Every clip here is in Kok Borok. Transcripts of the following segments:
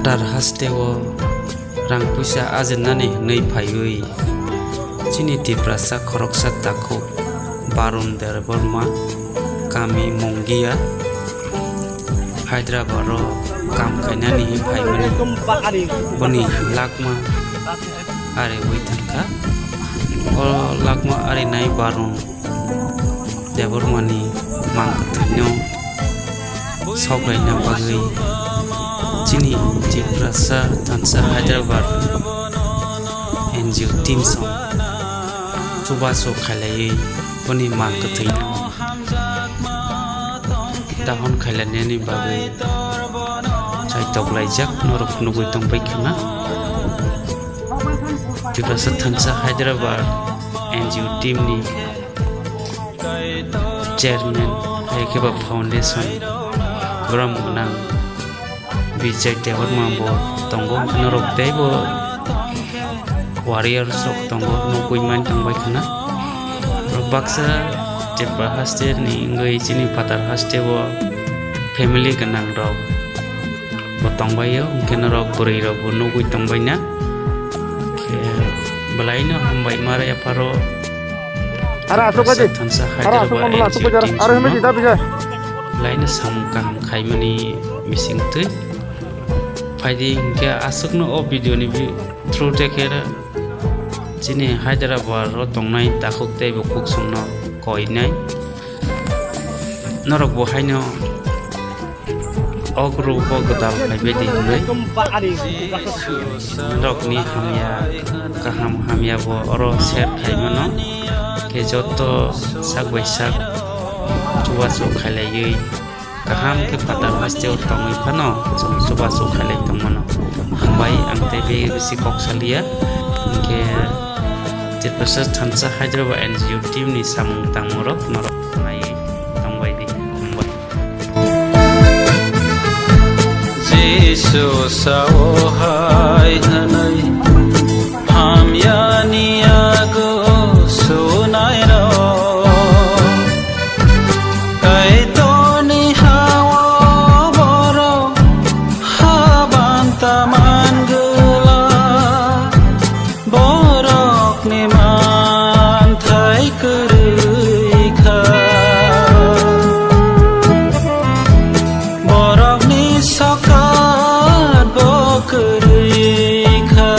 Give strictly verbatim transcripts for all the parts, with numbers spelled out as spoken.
Phatar hasteo rang puisa ajinani hwnwi phaiwi chini Tiprasa khoroksa takhuk Barun Debbarma, kami Mungia, Hyderabad o kam khainani hwnwi phaimani boni lakma ariwi thangkha. O lakma arinai Barun Debbarmani mang kwthwino soklaina bagwi chini Tiprasa thansa Hyderabad N G O team song chubachu khailaiwi boni mang kwthwino dahon khailainani bagwi chai toklaijak norok nugwi tongbai khna. Tiprasa thansa Hyderabad N G O team ni chairman, hai khe ba foundation, borok mwnang Vijay Debbarma bo tongo, norok teibo warriors rok tongo, nugwi man tongbai khna. Borok baksa Tripura haste ni wngwi chini phatar haste o family gwnang rok bo tongbaio, hwnkhe norok bwrwi rok bo nugwi tongbaina. Khe bwlaino hambai ma rw yapharo. Ara aswk baji. Thansa Ara aswk Hyderabad mangla aswk N G O bajar. Team Ara hwnwi songno jita bijai. Bwlaino samung kaham khaimani bisingtwi. Phaidi hwnkhe aswkno o video ni bi-, through te khe chini Hyderabad o tongnai takhuk tei bukhuk songno koinai. Norok bo haino o group o gwdal phaibai di hwnwi. Norokni hamya, kaham hamya bo oro share khai mano. Khe joto sak bai sak chubachu khailaiwi kaham khe phatar haste o tongwi phano chwng chubachu khailai tong mano. Hambai ang tei bisi kok saliya. Hwnkhe Tiprasa thansa Hyderabad N G O team ni samung tangmung rok norok nai tongbai di. Hambai. Jisu sao hai hwnwi hamyani yago sunairok. Kaitorni ha-o borok haban ta man gwlak. Borokni manthai kwrwi kha. Borokni sokat bo kwrwi kha.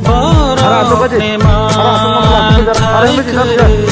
Borokni manthai kwrwi